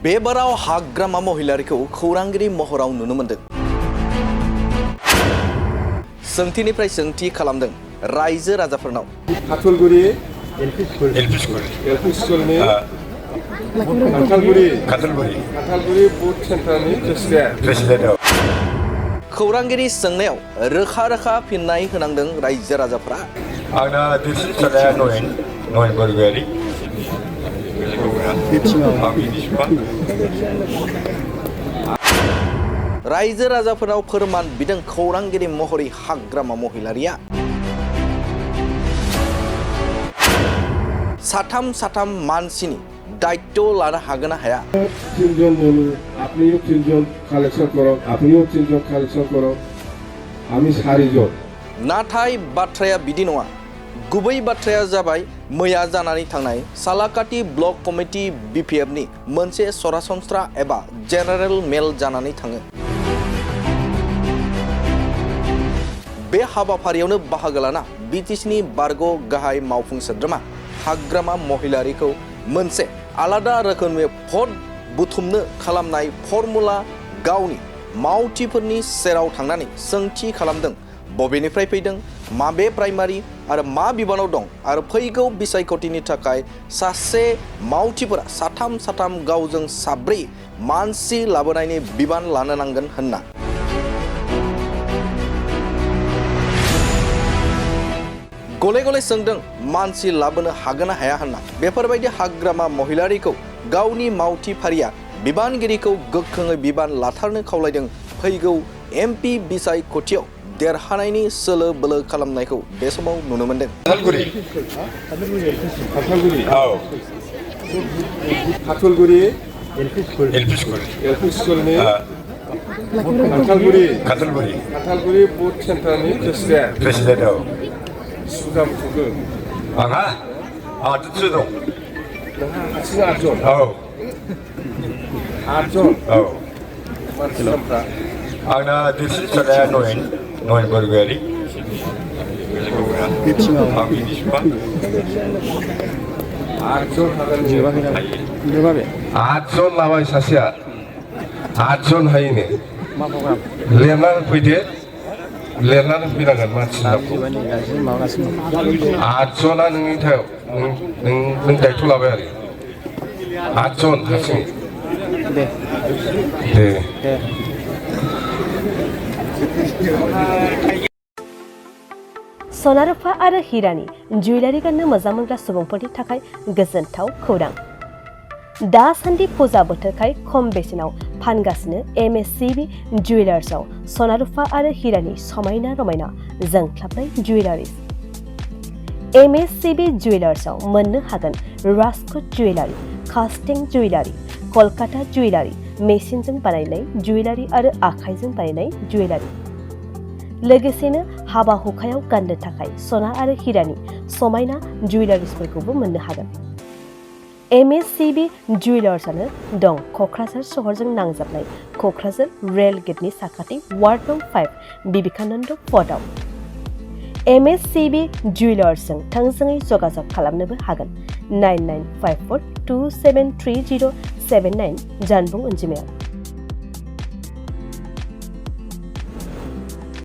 बेबाराव हाग्रामा महिलारिखौ खौरांगिरि महराव नुनो मोनदों। सोंथिनिफ्राय सोंथि खालामदों रायजो राजाफोरनाव। खाथलगुरि एलपि स्कुलनि खाथलगुरि बुथ सेन्टारनि प्रेसिडेन्ट। खौरांगिरि सोंनायाव रोखा रोखा फिननाय होनांदों रायजो राजाफोरा। आंना देरसिन फिसाज्लाया नयन बरगयारि। रायजो राजाफोरनाव फोरमान बिदों खौरांगिरि महरै हाग्रामा महिलारिया। साथाम मानसिनि दायित्व लानो हागोन ना हाया? 3 জন বলুন, আপনিও 3 জন কালেকশন করো, আপনিও 3 জন কালেকশন করো, আমি 4 জন। नाथाय बाथ्राया बिदि नङा। गुबै बाथ्राया जाबाय मैया जानानै थांनाय सालाकाटि ब्लक कमिटि बिपिएफनि मोनसे सरासनस्रा एबा जेनेरेल मेल जानानै थाङो। बे हाबाफारियावनो बाहागो लाना बिटिसिनि बारग' गाहाय मावफुं सोद्रोमा हाग्रामा महिलारिखौ मोनसे आलादा रोखोमनि भट बुथुमनो खालामनाय फर्मुला गावनि मावथिफोरनि सेराव थांनानै सोंथि खालामदों। बबेनिफ्राय फैदों, माबे प्राइमारि आरो मा बिबानाव दं आरो फैगौ बिसायख'थिनि थाखाय सासे मावथिफोरा साथाम गावजों 4 मानसि लाबोनायनि बिबान लानो नांगोन होनना। गले गले सोंदों मानसि लाबोनो हागोन ना हाया होनना। बेफोरबायदि हाग्रामा महिलारिखौ गावनि मावथि फारिया बिबानगिरिखौ गोख्रोङै बिबान लाथारनो खावलायदों। फैगौ एमपि बिसायख'थियाव देरहानायनि सोलो बोलो खालामनायखौ बे समाव नुनो मोनदों। खाथलगुरि एलपि स्कुलनि खाथलगुरि बुथ सेन्टारनि प्रेसिडेन्ट। सुदाम खुगो आंहा 8 दं। नोंहा हारसिं 8 जन। 8 जन। मानसिफ्रा आंना देरसिन फिसाज्लाया नयन बरगयारि। 8 जन थागोन। 8 जन लाबाय सासेया। 8 जन हायोनो। लिरनानै फैदो। लिरनानै फैनांगोन मानसिनाव। 8 जना नोंनि थायाव नों दायित्व लाबाय आरो 8 जन हारसिं। दे सना रुफा आरो हिरानि जुवेलारि गाननो मोजां मोनग्रा सुबुंफोरनि थाखाय गोजोनथाव खौरां। दासान्दि फुजा बोथोरखाय खम बेसेनाव फानगासिनो एमएससिबि जुवेलार्सआव सना रुफा आरो हिरानि समायना रमायना जोंख्लाबनाय जुवेलारिज। एमएससिबि जुवेलार्सआव मोननो हागोन राजकोट जुवेलारि, कास्टिं जुवेलारि, कलकाता जुवेलारि, मेसिनजों बानायनाय जुवेलारि आरो आखाइजों बानायनाय जुवेलारि। लोगोसेनो हाबा हुखायाव गाननो थाखाय सना आरो हिरानि समायना जुवेलारिसफोरखौबो मोननो हागोन। एमएससिबि जुवेलार्सआनो दं क'क्राझार सहरजों नांजाबनाय क'क्राझार रेल गेटनि साखाथि वार्ड नं 5 बिबेकानन्द फर्टआव। एमएससिबि जुवेलार्सजों थोंजोङै जगाजग खालामनोबो हागोन। 9954273079 जानबुं अनजिमायाव।